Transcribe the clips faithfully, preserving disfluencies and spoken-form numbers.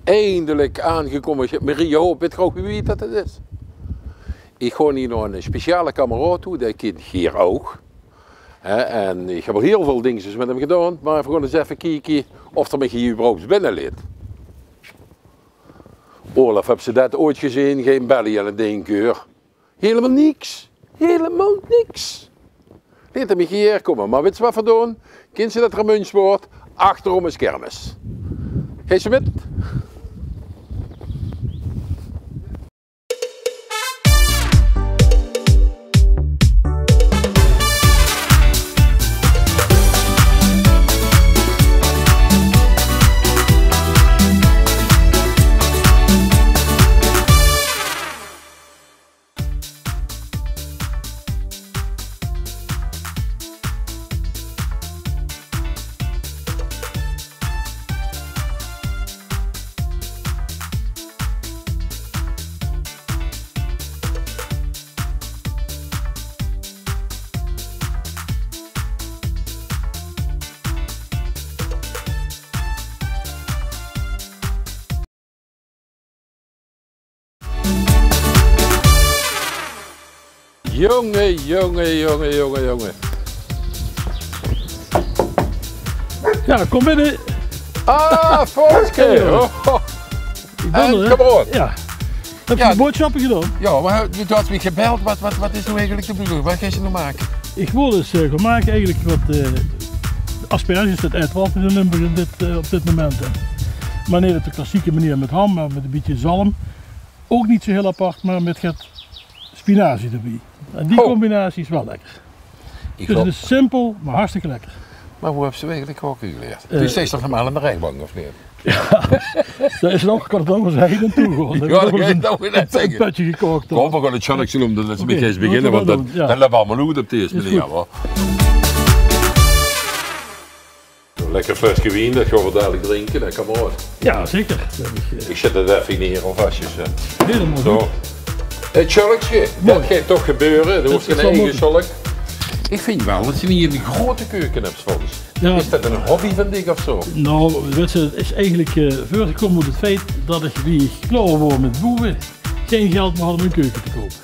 Eindelik aangekómme. Marie, ho, wèt geer ouch wie wied det 't is? Ich gaon hie nao ein speciale kameraod toe, dae kint geer ouch. Hè, en ich höb al hieël väöl dinger mit häöm gedaon, mer veer gaon ins effe kieke of d'r mich hie überhaupt binne lit. Olaf, höbs se det ooit gezeen? Gein belly aan 't dink, huur. Hielemaol niks. Hielemaol niks. Lit 'r mich hie kómme. Mer wèts se waat veer doon? Kins se det, Remunjspoort? Achterom is kermis. Geis se mit? Jónge, jónge, jónge, jónge, jónge. Jao, kóm binne. Ah, Fons. Hey, ho, ho. Ich bön d'r, hè? Kóm mer op. Jao. Höbs se de boodsjappe gedaon? Jao, mer doe hads mich gebeld. Waat, waat, waat is noe eigelik de bedoeling? Waat geis se noe make? Ich wól ins, eh, gaon make eigelik waat, eh, asperges, det aete v'r altied in Limburg in dit, eh, op dit moment, hè. Mer neet op de klassieke meneer mit ham, mer mit ein bietje zalm. Ouch neet zo hieël apart, mer mit get spinazie d'rbie. En die combinatie is waal lekker. Dus 't is simpel, mer hartstikke lekker. Mer wo höbs se eigelik kaoke gelierd? Eh, doe steis toch normaal aan de rechbank, of neet? Jao, det is nog, kan 't nog ins heen en toe gaon. Jao, det kan ich nog net zègke. Ein pötje gekaok, toch? Kóm, veer gaon 't sjanneke noeme, det is ein bietje beginne, want det, det löp allemaol oet op de ierste meneer, huur. Zoe'n lekker flesje wien, det gaon veer dalik drinke, hè, kameraod. Jao, zeker. Ich zèt 't effe hie neer, of asjes, hè. Hielemaol good. Zo. 't Sjölkske, det geit toch gebeure. Doe höbs gein eige sjölk. Ich vinj waal det se hie ein groeate keuke höbs, Fons. Jao. Is det ein hobby van dich of zo? Nou, wèts se, 't is eigelik, eh, veurgekómme oet 't feit det ich, wie ich klaor waor mit boewe, gein geld mieë haw óm ein keuke te koupe.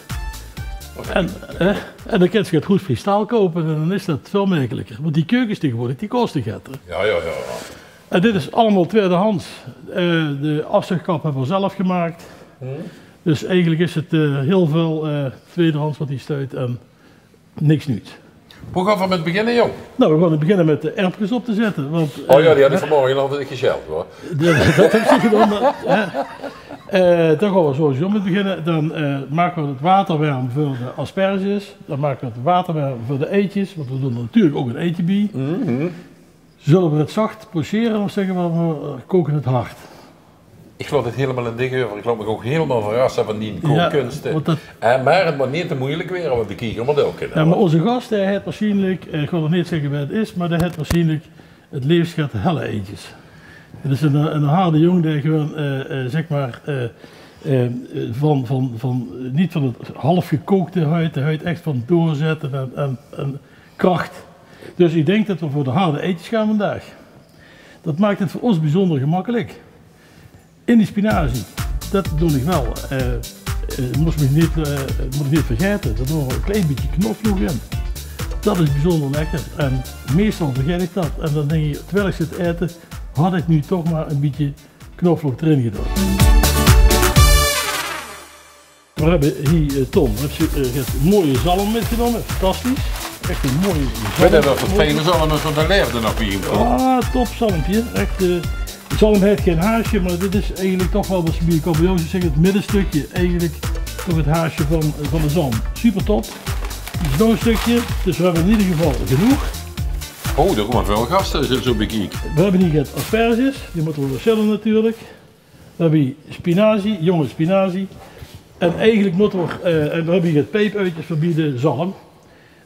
En, hè, en dan kins se 't good vrie staal koupe en dan is det väöl mekeliker. Want die keukes taengewoordig, die kóste get, hè. Jao, jao, jao, jao. En dit is allemaol twiederands. Eh, de aafzuigkap höbbe v'r zelf gemaak. Dus eigelik is 't, eh, hieël väöl, eh, twiederands waat hie steit en niks nuuts. Wo gaon v'r mit beginne, jóng? Nou, v'r gaon beginne mit de erpkes op te zètte, want, oh jao, eh, die haw ich vanmorge al gesjeld, huur. Det, det höbs se gedaon, mer, hè. Eh, dan gaon v'r sowieso mit beginne. Dan, eh, make v'r 't water werm veur de asperges. Dan make v'r 't water werm veur de eitjes, want v'r doon d'r natuurlik ouch ein eitje bie. Zölle v'r 't zach pochère of zègke v'r, v'r, eh, kaoke 't hard? Ich laot 't hielemaol aan dich euver. Ich laot mich ouch hielemaol verrasse van dien kookkunste. Jao, want det... Eh, mer 't mót neet te meujelik waere, want de kieker mót ouch kinne. Jao, mer ózze gas, dae haet waarsjienlik, eh, ich gaon nog neet zègke wae 't is, mer dae haet waarsjienlik 't leefs get helle eitjes. 't Is ein, ein harde jóng dae gewoon, eh, eh, zèk mer, eh, eh, van, van, van, neet van 't half gekookde hawt, dae hawt ech van doorzètte en, en, en krach. Dus ich dink det v'r veur de harde eitjes gaon vandaag. Det maak 't veur ós bezunjer gemakkelik. In die spinazie, det doon ich waal, eh, eh, mós mich neet, eh, mót ich neet vergaete, dao doon v'r ein klein bietje knoflook in. Det is bezunjer lekker en meistal vergaet ich det. En dan dink ich, terwiel ich zit te aete, haw ich noe toch mer ein bietje knoflook d'rin gedaon. Veer höbbe hie, eh, Ton, höbs se, eh, get sjoean zalm mitgenómme. Fantastisch. Ech ein sjoean zalm. Ich weit neet of 't fijn zalm is, want det laefde nog bie häöm, Ton. Ah, topzalmpje. Ech, eh, zalm haet gein haasje, mer dit is eigelik toch waal, waat ze bie de kabeljauwse zègke, 't middestökske. Eigelik toch 't haasje van, van de zalm. Supertop. Dit is nog ein stökske, dus veer höbbe in eder geval genóg. Oh, dao kómme väöl gaste, es ich 't zo bekiek. Veer höbbe hie get asperges, die mótte veer waal sjèlle natuurlik. Dan höbbe v'r spinazie, jónge spinazie. En eigelik mótte v'r, eh, en dan höbbe v'r get piepuitjes veur bie de zalm.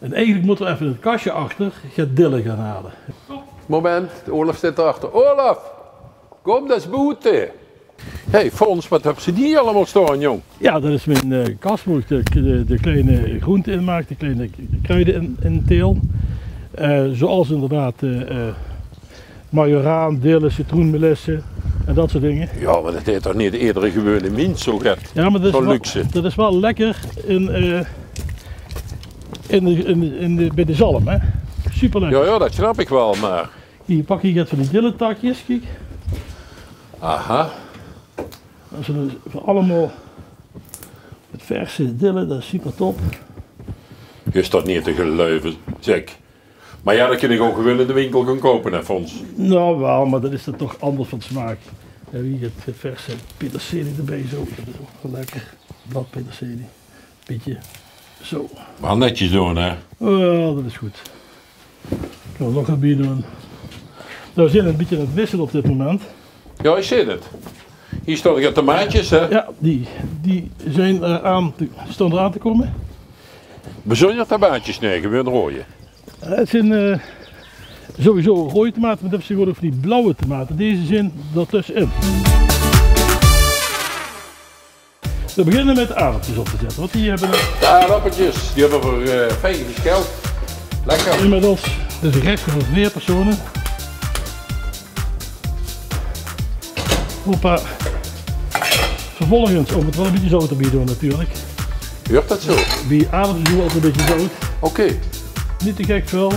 En eigelik mótte v'r effe in 't kasje achter get dille gaon haole. Moment, Olaf zit d'r achter. Olaf! Kóm ins boete! Hey, Fons, waat höbs se hie allemaol staon, jóng? Jao, det is mien, eh, kas wo ich de, de, de kleine groente in maak, de kleine kruide in, in teel. Eh, zoeals inderdaad, eh, eh, majoraan, dille, citroenmelisse. En dat soort dingen. Ja, maar dat haet toch neet edere gewone mins zo get? Ja, maar dat is wel, dat is wel lekker in, eh, in de, in de, in de, bij de zalm, hè? Super lekker. Ja, ja, dat snap ik wel, maar... Hier, pak hier get van die dilletakjes, kiek. Aha. Dat is dus voor allemaal met verse dille, dat is super top. Is dat neet te geluive, zeg. Maar ja, dat kan ik ook gewoon in de winkel gaan kopen, hè, Fons? Nou wel, maar dat is dan toch anders van smaak. Ja, hier het, het verse peterselie erbij, zo. Dat is ook wel lekker. Blad peterselie. Beetje zo. Wel netjes doen, hè? Ja, dat is goed. Ik kan er nog wat bij doen. Nou, we zijn een beetje aan het wisselen op dit moment. Ja, ik zie het. Hier staan de tomaatjes, hè? Ja, die, die zijn er aan te, staan er aan te komen. Bijzonder tomaatjes, nee, gewoon rode. Eh, het zijn, eh, sowieso rode tomaten, maar dat zijn gewoon ook van die blauwe tomaten. Deze zijn er tussenin. We beginnen met de aardappeltjes op te zetten, want die hebben... De aardappeltjes, die hebben we, eh, fijn gescheld. Lekker. Inmiddels, dit is een gerecht voor vier personen. Hoppa. Vervolgens ook wel een beetje zout erbij doen natuurlijk. Huurt dat zo? Bij aardappels doen we altijd een beetje zout. Oké. Niet te gek veel.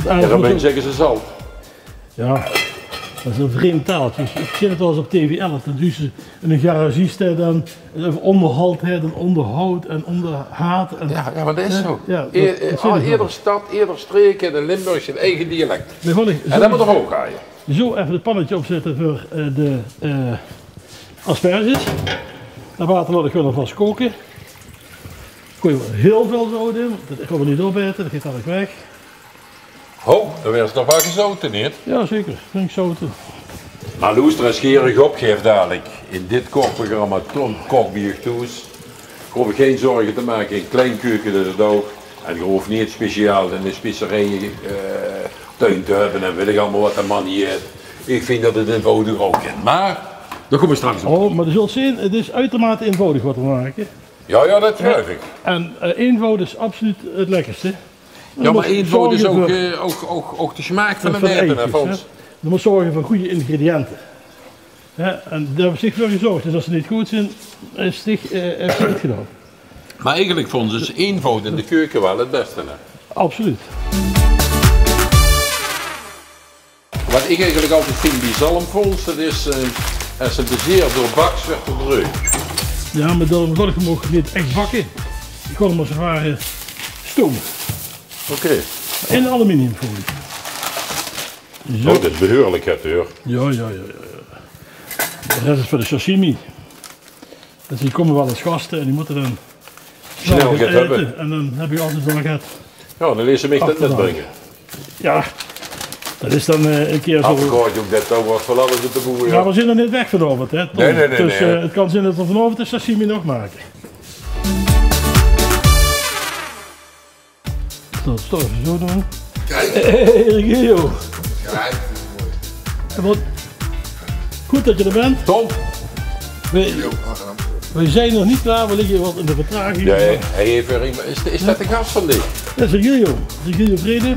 Ja, dan ben ik zeker ze zout. Ja, dat is een vreemd taaltje. Ik, ik zit het wel eens op T V elf, dan zien ze een garagist, hè, dan, eh, onderhalt, hè, dan onderhoud en onderhaat. En, ja, ja, maar dat is zo. Ja, dat, eh, dat al eerder stad, eerder streek en in Limburg zijn eigen dialect. En dat moet er ook aan, ja. Zo, even het pannetje opzetten voor, eh, de, eh, asperges. Dat water laat ik gewoon alvast koken. Gooi je wel heel veel zout in, want dat gaan we niet opeten, dat gaat dadelijk weg. Ho, dan werd het nog wel gezouten, niet? Ja, zeker. Flink zouten. Maar loester, als je hier op geeft dadelijk, in dit kookprogramma Ton Kok bij je thuis, hoef je geen zorgen te maken, een klein keuken dat het ook. En je hoeft niet speciaal een spicerij, eh, tuin te hebben en wil ik allemaal wat de man hier heeft. Ik vind dat het eenvoudig ook kan. Maar, daar komen we straks op. Oh, maar je zult zien, het is uitermate eenvoudig wat we maken. Ja, ja, dat geloof ik. En, eh, eenvoud is absoluut het lekkerste. Ja, maar eenvoud is ook, eh, ook, ook, ook de smaak van de eten, hè, Fons? Je moet zorgen voor goede ingrediënten. Hè, en daar heb ik voor gezorgd. Dus als ze niet goed zijn, is het, eh, is het niet gedaan. Maar eigenlijk, Fons, is eenvoud in de keuken wel het beste, hè? Absoluut. Wat ik eigenlijk altijd vind bij zalm, Fons, dat is, eh, als het te zeer doorbaks, werd het dreug. Ja, maar daarom wil ik hem ook niet echt bakken. Ik wil hem als het ware stomen. Oké. In aluminiumfolie. Zo. Oh, dat is behuurlijk, hè, hoor. Ja, ja, ja, ja, ja. De rest is voor de sashimi. Dus die komen wel eens gasten en die moeten dan snel get eten. En dan heb je altijd wel get. Ja, dan lees ze mich dat net brengen. Ja, dat is dan, eh, een keer zo. Afgekort ook, dat ook wat van alles op de boer, ja. Maar we zijn er niet weg vanavond, hè, Ton? Nee, nee, nee. Dus, eh, het kan zijn dat we vanavond de sashimi nog maken. Dat zal ik zo doen. Kijk. Hey, Gio. Kijk, dat is mooi. En wat goed dat je er bent. Tom. Wij, wij zijn nog niet klaar, we liggen wat in de vertraging. Ja, hij heeft weer iemand. Is, is dat de gast van dit? Dat is Gio. Dat is Gio Vrede.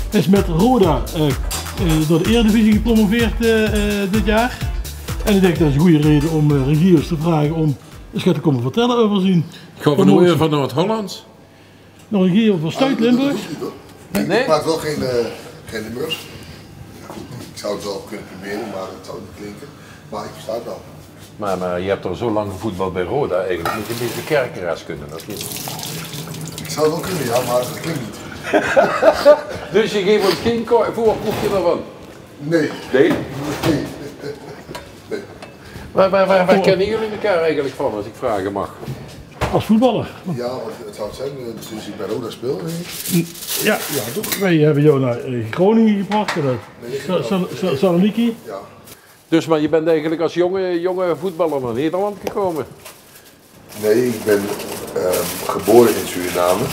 Hij is met Roda, eh, eh, door de Eredivisie gepromoveerd, eh, eh, dit jaar. En ik denk dat is een goede reden om, eh, Gio eens te vragen om eens wat te komen vertellen over zien promotie. Ik ga van de van Noord-Hollands. Nog een keer voor Stuit Limburg? Nee? Ik praat wel geen, eh, geen Limburgs. Ik zou het wel kunnen proberen, maar het zou niet klinken. Maar ik versta het wel. Maar, maar je hebt er zo lang gevoetbald bij Roda, eigenlijk moet je een beetje Kerkraas kunnen, of niet? Ik zou het wel kunnen, ja, maar het klinkt niet. Dus je geeft ons geen ko-, voorproefje daarvan? Nee. Nee? Nee. Nee. Waar, waar, waar, waar kennen jullie elkaar eigenlijk van, als ik vragen mag? Als voetballer. Ja, want het zou het zijn, eh, sinds ik bij Roda speel, denk ik. Ja, ja, toch? Wij hebben jou naar, eh, Groningen gebracht, naar Sa-, Sa-, Saloniki. Ja. Dus, maar je bent eigenlijk als jonge, jonge voetballer naar Nederland gekomen? Nee, ik ben, ehm, geboren in Suriname,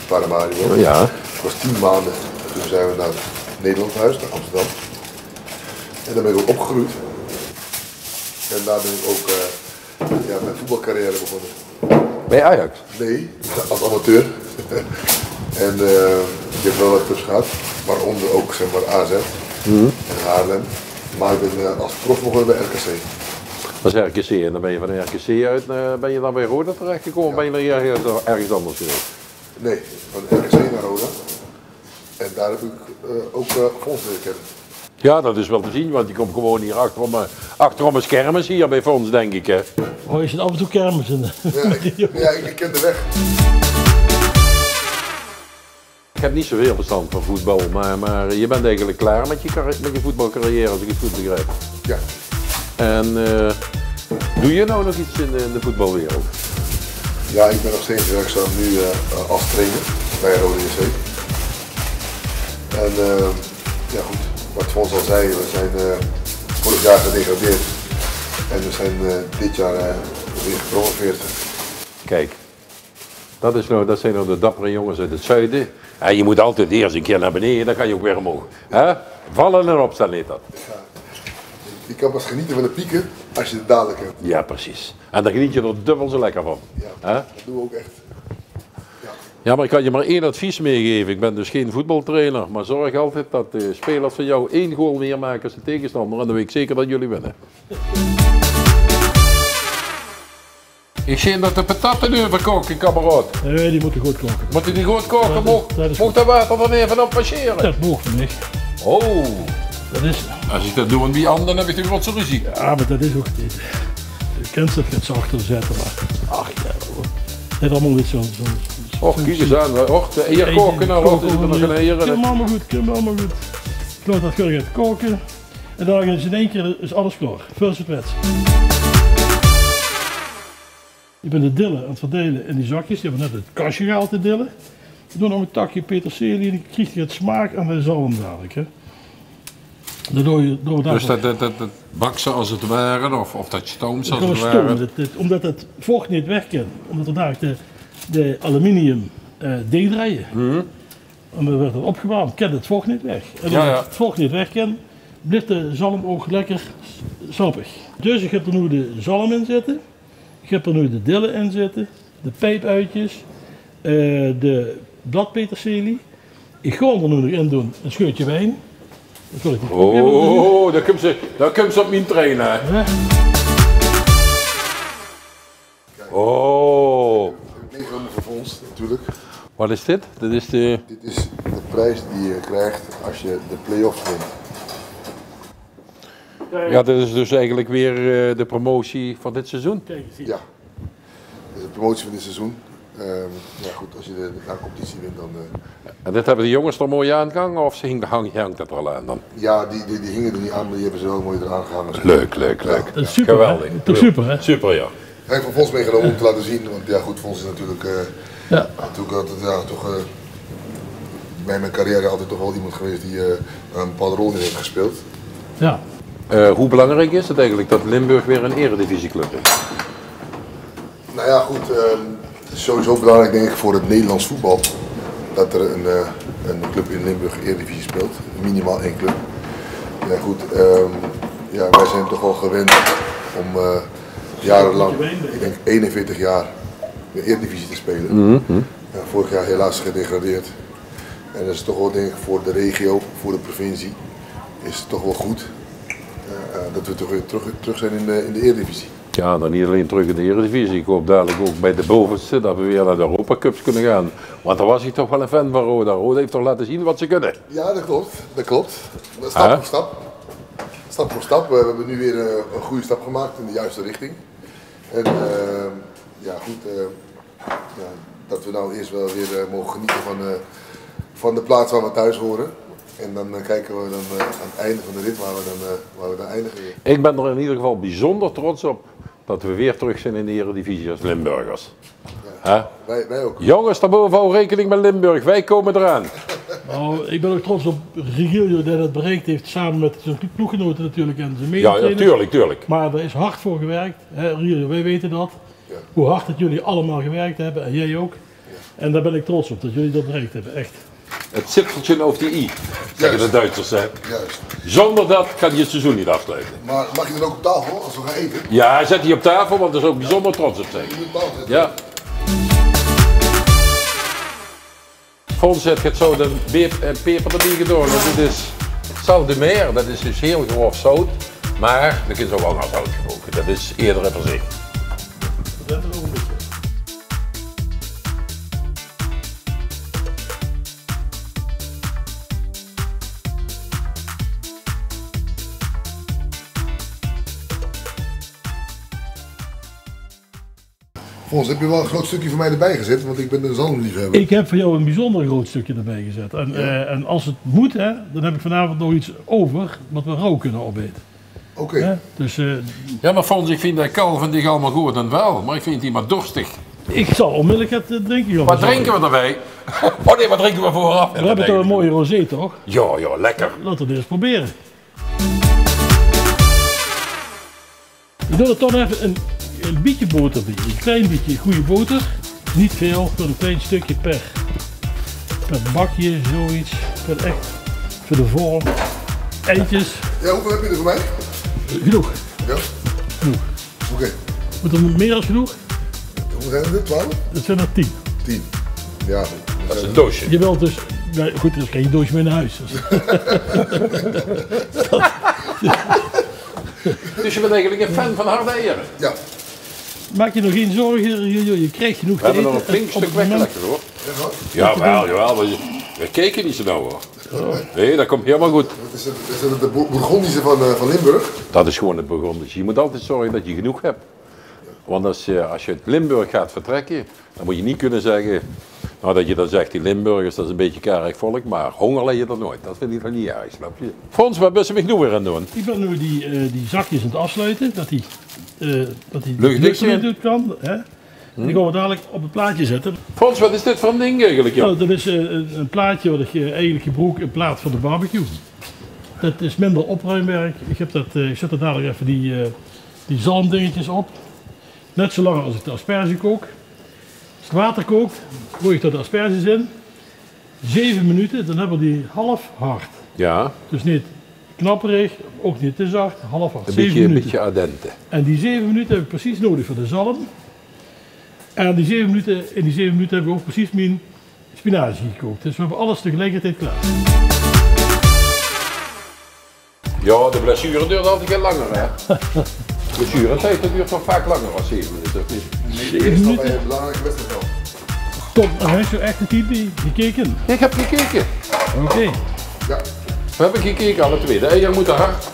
Paramaribo. Ja. Ik was tien maanden, toen zijn we naar Nederland verhuisd, naar Amsterdam. En daar ben ik ook opgegroeid. En daar ben ik ook, eh, ja, mijn voetbalcarrière begonnen. Bij Ajax? Nee, als amateur. En, eh, ik heb wel wat clubs gehad, waaronder ook, zeg maar, A Z en Haarlem. Maar ik ben eh, als prof begonnen bij R K C. Dat is R K C. En dan ben je van R K C uit, eh, ben je dan bij Roda terechtgekomen? Ja. Ben je nog ergens, ergens anders geweest? Nee, van R K C naar Roda. En daar heb ik eh, ook eh Fons leren kennen. Ja, dat is wel te zien, want die komt gewoon hier achterom, eh, achterom is kermis hier bij Fons, denk ik, hè? Oh, is het af en toe kermis in de... Ja, ik, ja, ik ken de weg. Ik heb niet zoveel verstand van voetbal, maar, maar je bent eigenlijk klaar met je, carri- met je voetbalcarrière, als ik het goed begrijp. Ja. En eh, doe je nou nog iets in de, in de voetbalwereld? Ja, ik ben nog steeds werkzaam nu eh, als trainer bij Rode J C. En eh, ja goed, wat Fons al zei, we zijn eh, vorig jaar gedegradeerd. En we zijn eh, dit jaar eh, weer gepromoveerd. Kijk, dat, is nou, dat zijn nou de dappere jongens uit het zuiden. En je moet altijd eerst een keer naar beneden, dan kan je ook weer omhoog. Hè? Vallen en opstaan heet dat. Ja. Je kan pas genieten van de pieken als je de dalen kent. Ja, precies. En dan geniet je er dubbel zo lekker van. Ja, hè? Dat doen we ook echt. Ja. Ja, maar ik kan je maar één advies meegeven. Ik ben dus geen voetbaltrainer, maar zorg altijd dat de spelers van jou één goal meer maken als de tegenstander. En dan weet ik zeker dat jullie winnen. Ik zie dat de patatten nu verkoken, kameraad. Nee, die moeten goed koken. Moeten die goed koken? Dat is, mocht, dat is mocht dat water dan even op passeren? Dat mocht niet. Oh. Dat is... Als ik dat doe aan die anderen, heb ik toch wat ruzie. Ja, maar dat is ook niet. Je kunt het get zachter zetten, maar ach ja, hoor. Het is allemaal niet zo. Zo... Och, kijk eens aan. Och, de eier koken, nou, wat is er nog geen eier? Kom allemaal goed, kom allemaal goed. Ik laat dat gewoon gaan koken. En dan is in één keer is alles klaar. First class. Ik ben de dille aan het verdelen in die zakjes. Die hebben we net uit het kastje gehaald, de dille. We doen nog een takje peterselie, die krijgt het smaak aan de zalm dadelijk, hè. Daardoor je, door... Dus dat, dat, dat, dat bak ze als het ware, of, of dat stoom ze als het ware? Dat, dat, omdat het vocht niet weg kan, omdat we daar de, de aluminium eh dichtdraaien. En dan wordt het opgewarmd, kan het vocht niet weg. En als het vocht niet weg kan, blijft de zalm ook lekker sappig. Dus ik heb er nu de zalm in zitten. Ik heb er nu de dille in zitten, de pijpuitjes, eh, de bladpeterselie. Ik ga er nu nog in doen een scheutje wijn. Oh, daar komt ze, daar komt ze op mijn trainer. Oh. Meegenomen voor ons, natuurlijk. Wat is dit? Dit is de... Dit is de prijs die je krijgt als je de play-offs wint. Ja, dat is dus eigenlijk weer eh, de promotie van dit seizoen. Ja. Dat is de promotie van dit seizoen. Ehm, ja, goed, als je de, de competitie wint, dan eh, En dit hebben de jongens er mooi aangehangen, of ze hing, hang, hangt het er al aan dan? Ja, die, die, die hingen er niet aan, maar die hebben ze wel mooi eraan gehangen. Leuk, leuk, leuk. Dat is super, hè? Geweldig. Dat is super, hè? Super, ja. Hij heeft Fons meegenomen om te laten zien, want ja, goed, Fons is natuurlijk eh, ja, natuurlijk altijd ja, toch eh, bij mijn carrière altijd toch wel iemand geweest die eh, een bepaalde rol in heeft gespeeld. Ja. Eh, hoe belangrijk is het eigenlijk dat Limburg weer een eredivisieclub is? Nou ja, goed. Ehm, het is sowieso belangrijk, denk ik, voor het Nederlands voetbal dat er een, eh, een club in Limburg Eredivisie speelt. Minimaal één club. Ja, goed. Ehm, ja, wij zijn toch wel gewend om eh, jarenlang, ik denk eenenveertig jaar, de Eredivisie te spelen. Ja, vorig jaar helaas gedegradeerd. En dat is toch wel, denk ik, voor de regio, voor de provincie, is het toch wel goed eh, eh, dat we toch weer terug, terug zijn in de, in de Eredivisie. Ja, dan niet alleen terug in de Eredivisie. Ik hoop dadelijk ook bij de bovenste dat we weer naar de Europacups kunnen gaan. Want daar was ik toch wel een fan van, Roda. Roda heeft toch laten zien wat ze kunnen. Ja, dat klopt. Dat klopt. Stap voor stap. Stap voor stap. We hebben nu weer eh, een goede stap gemaakt in de juiste richting. En eh, ja, goed. Eh, ja, dat we nou eerst wel weer eh, mogen genieten van, eh, van de plaats waar we thuis horen. En dan eh, kijken we dan eh, aan het einde van de rit waar we dan, eh, waar we dan eindigen. Ik ben er in ieder geval bijzonder trots op dat we weer terug zijn in de Eredivisie als Limburgers. Hè? Wij, wij ook. Jongens, daarboven, hou rekening met Limburg. Wij komen eraan. Nou, ik ben ook trots op Regilio, die dat bereikt heeft, samen met zijn ploeggenoten natuurlijk en zijn medetrainers. Ja, tuurlijk, tuurlijk. Maar er is hard voor gewerkt, hè, Regilio, wij weten dat. Hoe hard dat jullie allemaal gewerkt hebben, en jij ook. En daar ben ik trots op, dat jullie dat bereikt hebben, echt. Het zipfeltje op de i, zeggen de Duitsers, hè. Juist. Zonder dat kan je het seizoen niet afsluiten. Maar mag je dan ook op tafel als we gaan eten? Ja, zet die op tafel, want daar zou ik bijzonder trots op zijn. Je moet op tafel zetten. Ja. Fons, het zo de beep en peper erbij gedaan. Dit is Salt de mer, det is dus hiel grof zout, mer d'r kint ouch waal anger zout gebroeke. Det is eder veur zich. Fons, heb je wel een groot stukje voor mij erbij gezet? Want ik ben een zalmliefhebber. Ik heb voor jou een bijzonder groot stukje erbij gezet. En, ja, eh, en als het moet, hè, dan heb ik vanavond nog iets over wat we rauw kunnen opeten. Oké. Hè? Dus, eh, ja, maar Fons, ik vind dat kal vind ik allemaal goed en wel, maar ik vind die maar dorstig. Ik zal onmiddellijk het, eh, drinken gaan verzorgen. Wat drinken we erbij? Oh nee, wat drinken we vooraf? We hebben toch een mooie rosé, toch? Ja, ja, lekker. Laten we dit eens proberen. Ik doon d'r toch effe ein, ein bietje boter bie. Ein klein bietje gooj boter. Neet väöl, gewoon ein klein stökske per, per bakske, zoiets. Gewoon ech veur de vorm. Eitjes. Ja, hoeveel heb je er voor mij? Genóg. Ja? Genóg. Oké. Mót d'r mieë es genóg? Hoeveel zijn er dit? Twaalf? Det zeen d'r tien. Tien. Ja, goed. Det is ein doosje. Je wilt dus, nae, good, det is gein doosje mieë nao hoes. Dus Dus je bent eigenlijk een fan van harde eieren? Ja. Maak je nog geen zorgen, je, je, je krijgt genoeg te eten. We hebben nog een flink stuk weggelegd, hoor. Jawel, jawel, we, we kijken niet zo nauw, hoor. Nee, dat komt helemaal goed. Dat is het, is het de Bour-, Bourgondische van, eh, van Limburg? Dat is gewoon het Bourgondische. Je moet altijd zorgen dat je genoeg hebt. Want als je, als je uit Limburg gaat vertrekken, dan moet je niet kunnen zeggen, nou, dat je dan zegt, die Limburgers, dat is een beetje karig volk, maar honger lijdt er nooit. Dat vind ik dan niet erg, snap je? Fons, wat bent u mich noe weer aan het doen? Ik ben nu die, eh, die zakjes aan het afsluiten, dat die, eh, dat die lucht eruit kan, hè? Die gaan we dadelijk op het plaatje zetten. Fons, wat is dit voor een ding eigenlijk, joh? Nou, dat is, eh, een, een plaatje wat ik, eh, eigenlijk gebruik in plaats van de barbecue. Het is minder opruimwerk. Ik heb dat, eh, ik zet er dadelijk even die, eh, die zalmdingetjes op. Net zo lang als ik de asperge kook. Als het water kookt, gooi ik er de asperges in. Zeven minuten, dan hebben we die half hard. Ja. Dus niet knapperig, ook niet te zacht, half hard. Zeven minuten. Een beetje al dente. En die zeven minuten heb ik precies nodig voor de zalm. En die zeven minuten, in die zeven minuten heb ik ook precies mijn spinazie gekookt. Dus we hebben alles tegelijkertijd klaar. Ja, de blessure duurt altijd heel langer, hè? Blessuretijd, dat duurt toch vaak langer als zeven minuten, of niet? Zeven minuten? Top, en heb je echt de T V gekeken? Ik heb gekeken. Oké. Ja. We hebben gekeken, alle twee. De eieren moeten hard.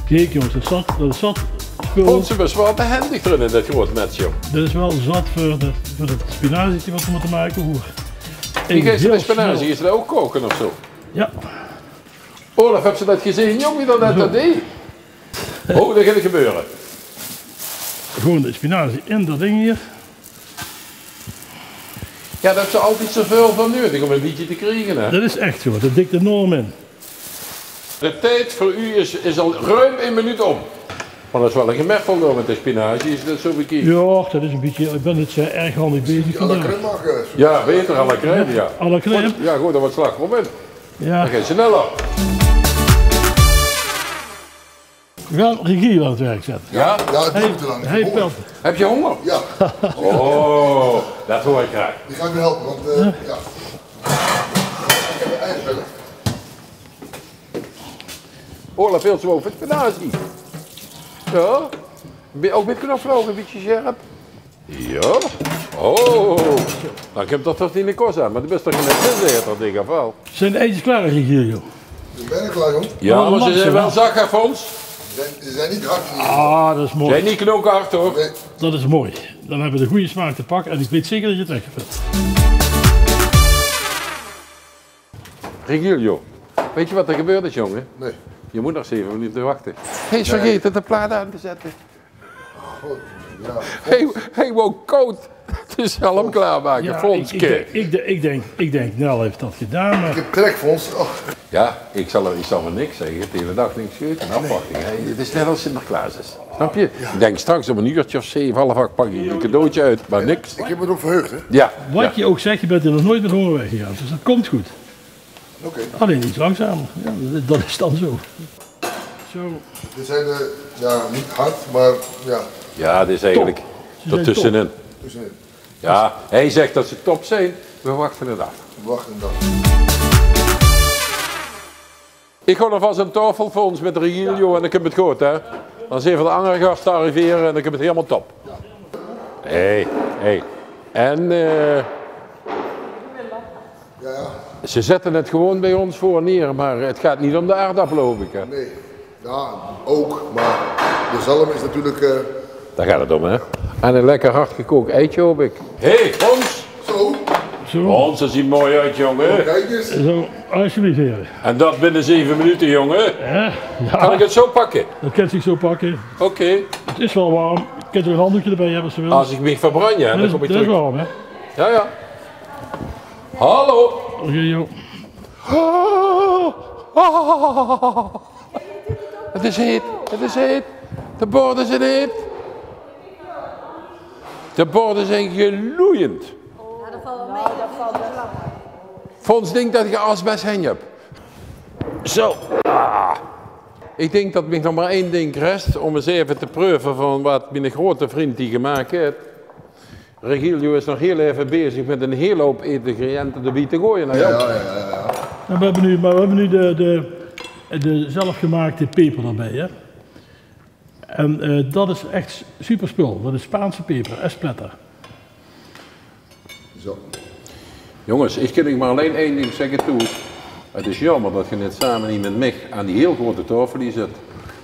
Kijk, jongens, dat zat, dat zat spul. Vond ze best wel behendig erin in dat groot mets, joh. Dat is wel zat voor de, voor het spinazietje wat we moeten maken, hoor. Die geest van de spinazie, is dat ook koken of zo? Ja. Olaf, heb je dat gezien, jong, wie dat net dat deed? Oh, dat gaat gebeuren. Gewoon de spinazie in dat ding hier. Ja, dat is altijd zoveel van nodig om een beetje te krijgen, hè? Dat is echt zo, dat dikt enorm in. De tijd voor u is, is al ruim een minuut om. Maar dat is wel een gemergel door met de spinazie, is dat zo bekeken? Ja, dat is een beetje, ik ben het, eh, erg handig bezig vandaag. Ja, beter à la crème, ja. À la crème. Ja, goed, dan wat slagroom in. Ja. Dan gaat het sneller. Wel regie aan het werk zetten. Ja? Ja, het duurt te lang. Hij pelt. Heb je honger? Ja. Oh, dat hoor ik graag. Die ga ik weer helpen, want, eh, ja. Ik heb het eigen zelf. Oh, dat veel zo over spinazie. Ja? Be-, ook met knoflook een beetje scherp. Ja? Oh, dan komt dat toch in de kost aan. Maar die best toch in de zin, dat ding, of wel? Zijn de eitjes klaar, Regier, joh? Die zijn bijna klaar, joh. Ja, maar ze zijn wel zacht, hè, Fons? Ze zijn, ze zijn niet hard. Ah, dat is mooi. Zijn niet knokhard, hoor. Nee. Dat is mooi. Dan hebben we de goede smaak te pakken en ik weet zeker dat je het lekker vindt. Regilio, weet je wat er gebeurd is, jongen? Nee. Je moet nog zeven minuten wachten. Hij is vergeten de plaat aan te zetten. God, ja. Hij, hij wou koud de zalm klaarmaken, ja, Fonske. Ik, ik, ik, ik denk, ik denk, Nel heeft dat gedaan, maar ik heb trek, Fons. Oh. Ja, ik zal, ik zal maar niks zeggen. De hele dag niks gegeten. Afwachting. Hè. Het is net als Sinterklaas is. Snap je? Ja. Ik denk straks om een uurtje of zeven, half acht pak ik een cadeautje uit, maar niks. Ik heb me erop verheugd, hè? Ja. Wat je ook zegt, je bent er nog nooit met honger weggegaan. Dus dat komt goed. Oké. Alleen iets langzamer. Ja, dat, dat is dan zo. Zo. Dit zijn de, ja, niet hard, maar ja. Ja, dit is eigenlijk ertussenin. Tussenin. Ja, hij zegt dat ze top zijn. We wachten het af. We wachten het af. Ich gaon alvas aan taofel veur ós mit Regilio en dan kump 't good, hè? Dan zeen v'r de anger gaste arrivere en dan kump 't hielemaol top. Hey, hey. En eh, ze zètte 't gewoon bie ós veur neer, mer 't geit neet óm de aardappele, haop ich, hè? Nae. Ja, ouch, mer de zalm is natuurlik eh... Dao geit 't óm, hè? En ein lekker hard gekook eitje, haop ich. Hey, Fons! Zo. Zo. Fons, det zuut mooi oet, jóng. Kiek ins. Zo, alsjeblieft, heren. En det binne zeve minute, jóng. Ja, ja. Kan ich 't zo pakke? Det kins se zo pakke. Oké. 't Is waal werm. Kins se ein handdoekje d'rbie höbbe es se wils. Es ich mich verbrand, ja, dan kóm ich trök. Det is waal werm, hè? Ja, ja. Hallo. Oké, joh. Ah, ah. 't Is heet, 't is heet. De borde zeen heet. De borde zeen geloeiend. Fons dinkt det ich asbes henj höb. Zo. Ah. Ich dink det mich nog mer ein dink rest óm ins effe te preuve van waat miene groeate vrundj hie gemaak haet. Regilio is nog hiel effe bezig mit ein hiel houp ingrediënte d'rbie te goeie, hè, Joop? Ja, ja, ja. En we höbbe noe, mer we höbbe noe de, de, de zelfgemaakte peper d'rbie, hè. En eh, det is ech superspul. Det is Spaanse peper, Espleta. Zo. Jónges, ich kin uch mer allein ein dink zègke, Toet. 't Is jaomer det geer neet same hie mit mich aan die hiel groeate taofel hie zit.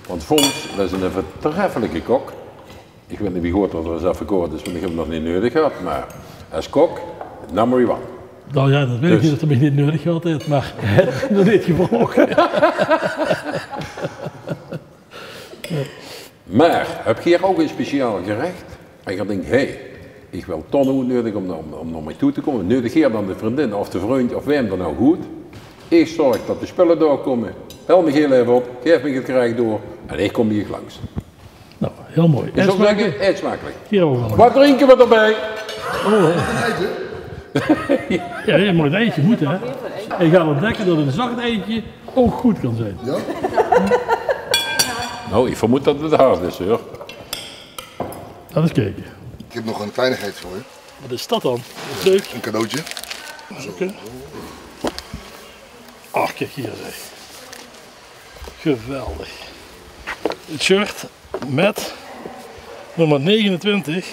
Want Fons, det is eine veurtreffelike kok. Ich weit neet wie good det 'r is aafgekoord is, want ich höb 'm nog neet neudig gehad, mer es kok, number one. Nou ja, det weit ich neet of 'r mich neet neudig gehad haet, mer nog neet gevraog. Mer höb geer ouch ein speciaal gerech? En geer dinkt, hey, ich wil Ton oetneudige óm, óm, óm nao mich toe te kómme. Neudig geer dan de vrundin of de vrundj of wae dan ouch oet. Ich zörg det de spulle dao kómme. Bel mich hiel effe op, gaef mich 't gerech door en ich kóm bie uch langs. Nou, hiel mooi. Ich zów zègke, eet smakelik. Hie ouch waal. Waat drinke v'r d'rbie? Oh. Ja, ja, mer 't eitje mót, hè. Ich gaon óntdèkke det ein zach eitje ouch good kan zeen. Ja? Nou, ich vermoed det 't hard is, huur. Laot ins kieke. Ich höb nog ein kleinigheidje veur uch. Waat is det dan? Leuk. Ein cadeautje. Oké. Ach, kiek hie, zeg. Geweldig. 't Shirt mit nummer negenentwintig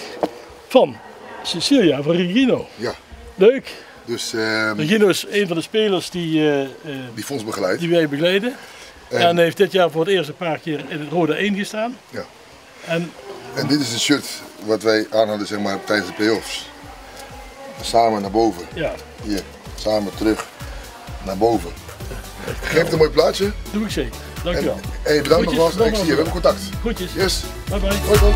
van Cecilia, van Regino. Ja. Leuk. Dus eh, Regino is ein van de spelers die eh, eh, die Fons begeleidt, die wij begeleiden. En hae haet dit jaor veur 't ierst ein paar kier in 't Roda ein gestaon. Ja. En en dit is 't shirt waat weej aan hadde, zeg maar, tijdens de play-offs. Same nao bove. Ja. Hie, same trök nao bove. Gaef 't ein mooi plaatsje. Doon ich zeker. Dankjewel. En hey, bedank nogmaals. Ich zeen uch, we höbbe contact. Groetjes. Yes. Bye bye. Hoi, hoi.